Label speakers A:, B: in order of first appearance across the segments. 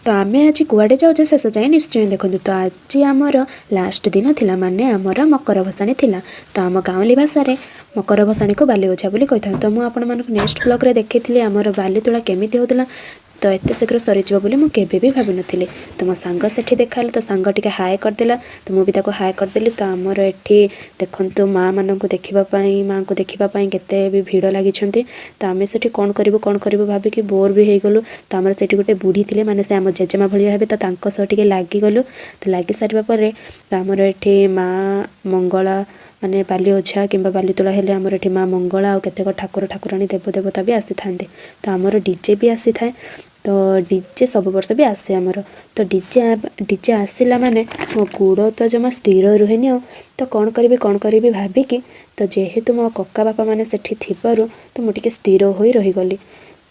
A: ତ ଆମେ ଆଜି କୁଆଡ଼େ ଯାଉଛେ, ଶେଷ ଯାଏଁ ନିଶ୍ଚୟ ଦେଖନ୍ତୁ। ତ ଆଜି ଆମର ଲାଷ୍ଟ ଦିନ ଥିଲା, ମାନେ ଆମର ମକର ଭସାଣି ଥିଲା। ତ ଆମ ଗାଉଁଲି ଭାଷାରେ ମକର ଭସାଣିକୁ ବାଲି ଓଝା ବୋଲି କହିଥାଉ। ତ ମୁଁ ଆପଣମାନଙ୍କୁ ନେକ୍ସଟ ବ୍ଲଗ୍ରେ ଦେଖେଇଥିଲି ଆମର ବାଲି ତୋଳା କେମିତି ହେଉଥିଲା। ତ ଏତେ ଶୀଘ୍ର ସରିଯିବ ବୋଲି ମୁଁ କେବେ ବି ଭାବିନଥିଲି। ତ ମୋ ସାଙ୍ଗ ସେଠି ଦେଖାହେଲା। ତ ସାଙ୍ଗ ଟିକେ ହାଏ କରିଦେଲା, ତ ମୁଁ ବି ତାକୁ ହାଏ କରିଦେଲି। ତ ଆମର ଏଠି ଦେଖନ୍ତୁ, ମାଆମାନଙ୍କୁ ଦେଖିବା ପାଇଁ, ମାଆଙ୍କୁ ଦେଖିବା ପାଇଁ କେତେ ବି ଭିଡ଼ ଲାଗିଛନ୍ତି। ତ ଆମେ ସେଠି କ'ଣ କରିବୁ କ'ଣ କରିବୁ ଭାବିକି ବୋର୍ ବି ହେଇଗଲୁ। ତ ଆମର ସେଠି ଗୋଟେ ବୁଢ଼ୀ ଥିଲେ, ମାନେ ସେ ଆମ ଜେଜେମା ଭଳିଆ ହେବେ, ତ ତାଙ୍କ ସହ ଟିକେ ଲାଗିଗଲୁ। ତ ଲାଗି ସାରିବା ପରେ ତ ଆମର ଏଠି ମା ମଙ୍ଗଳା, ମାନେ ବାଲି ଓଝା କିମ୍ବା ବାଲି ତୋଳା ହେଲେ ଆମର ଏଠି ମା ମଙ୍ଗଳା ଆଉ କେତେକ ଠାକୁର ଠାକୁରାଣୀ, ଦେବ ଦେବତା ବି ଆସିଥାନ୍ତି। ତ ଆମର ଡିଜେ ବି ଆସିଥାଏ। ତ ଡିଜେ ସବୁ ବର୍ଷ ବି ଆସେ ଆମର। ତ ଡିଜେ ଡିଜେ ଆସିଲା ମାନେ ମୋ ଗୋଡ଼ ତ ଜମା ସ୍ଥିର ରୁହେନି। ଆଉ ତ କ'ଣ କରିବି କ'ଣ କରିବି ଭାବିକି, ତ ଯେହେତୁ ମୋ କକା ବାପା ମାନେ ସେଠି ଥିବାରୁ ତ ମୁଁ ଟିକେ ସ୍ଥିର ହୋଇ ରହିଗଲି।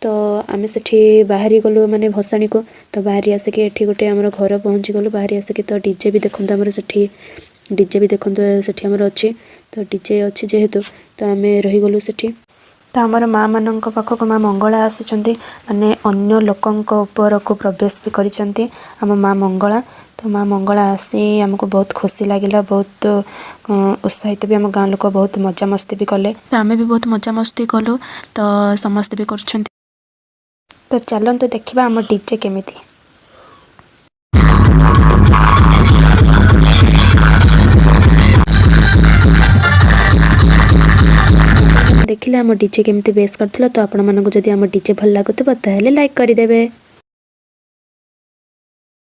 A: ତ ଆମେ ସେଠି ବାହାରି ଗଲୁ, ମାନେ ଭସାଣିକୁ। ତ ବାହାରି ଆସିକି ଏଠି ଗୋଟେ ଆମର ଘର ପହଞ୍ଚିଗଲୁ ବାହାରି ଆସିକି। ତ ଡିଜେ ବି ଦେଖନ୍ତୁ ଆମର ସେଠି, ଡିଜେ ବି ଦେଖନ୍ତୁ ସେଠି ଆମର ଅଛି। ତ ଡିଜେ ଅଛି ଯେହେତୁ, ତ ଆମେ ରହିଗଲୁ ସେଠି। ତ ଆମର ମା ମାନଙ୍କ ପାଖକୁ ମା ମଙ୍ଗଳା ଆସିଛନ୍ତି, ମାନେ ଅନ୍ୟ ଲୋକଙ୍କ ଉପରକୁ ପ୍ରବେଶ ବି କରିଛନ୍ତି ଆମ ମା ମଙ୍ଗଳା। ତ ମା ମଙ୍ଗଳା ଆସି ଆମକୁ ବହୁତ ଖୁସି ଲାଗିଲା, ବହୁତ ଉତ୍ସାହିତ ବି। ଆମ ଗାଁ ଲୋକ ବହୁତ ମଜାମସ୍ତି ବି କଲେ, ତ ଆମେ ବି ବହୁତ ମଜାମସ୍ତି କଲୁ। ତ ସମସ୍ତେ ବି କରୁଛନ୍ତି। ତ ଚାଲନ୍ତୁ ଦେଖିବା ଆମ ଡିଜେ କେମିତି। ଦେଖିଲେ ଆମ ଡିଜେ କେମିତି ବେସ୍ କରିଥିଲା। ତ ଆପଣମାନଙ୍କୁ ଯଦି ଆମ ଡିଜେ ଭଲ ଲାଗୁଥିବ, ତାହେଲେ ଲାଇକ୍ କରିଦେବେ।